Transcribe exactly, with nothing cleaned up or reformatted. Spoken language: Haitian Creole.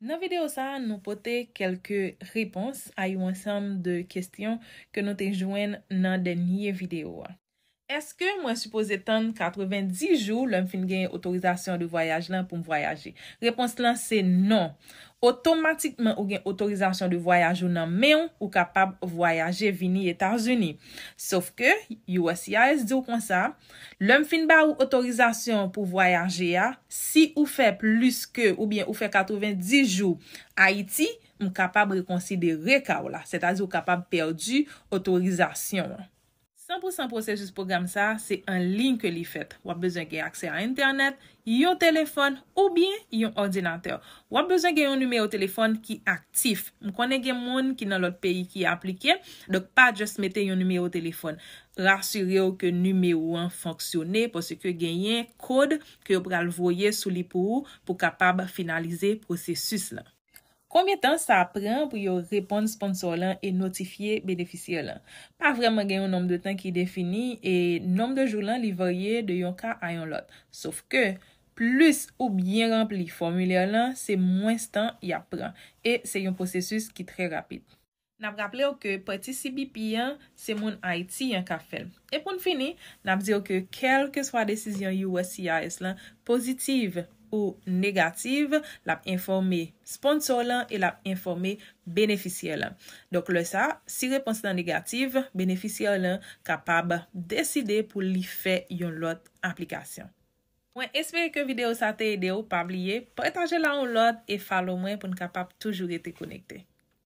Nan videyo sa a, nou pote kèlke repons a yon ansanm de kesyon ke nou te jwenn nan dènye videyo a. Èske mwen sipoze tann katrevenndis jou lè m fin genyen otorizasyon de vwayaj lan pou m vwayaje? Repons lan se non. Otomatikman ou gen otorizasyon de vwayaj ou nan men w, ou kapab vwayaje vini Etazini. Sof ke U S C I S di w konsa, lè m fin ba ou otorizasyon pou vwayaje a, si ou fè plis ke oubyen ou fè katrevenndis jou Ayiti, m kapab rekonsidere ka w la, sètadi ou kapab pèdi otorizasyon an. San pou san pwosesis pwogram sa a se an liy ke li fèt. W ap bezwen gen aksè a entènèt, yon telefòn oubyen yon òdinatè. W ap bezwen gen yon nimewo telefòn ki aktif. M konnen gen moun ki nan lòt peyi ki aplike, donk pa just mete yon nimewo telefòn. Rasire w ke nimewo an fonksyone paske genyen kòd ke yo pral voye sou li pou ou pou kapab finalize pwosesis lan. Konbyen tan sa ap pran pou yo reponn sponsò lan e notifye benefisyè lan? Pa vrèman gen yon nonb de tan ki defini e nonb de jou lan li varye de yon ka a yon lòt. Sof ke plis ou byen ranpli fòmilè lan, se mwens tan y ap pran. E se yon pwosesis ki trè rapid. N ap raple w ke pati C B P an, se moun Ayiti an k ap fè l. E pou n fini, n ap di w ke kèlkeswa desizyon U S C I S lan, pozitiv ou negativ, l ap enfòme sponsò lan e l ap enfòme benefisyè lan. Donk, lè sa, si repons lan negativ, benefisyè lan kapab deside pou li fè yon lòt aplikasyon. Mwen espere ke videyo sa te ede w. Pa bliye, pataje l a yon lòt e follow mwen pou n kapab toujou rete konekte.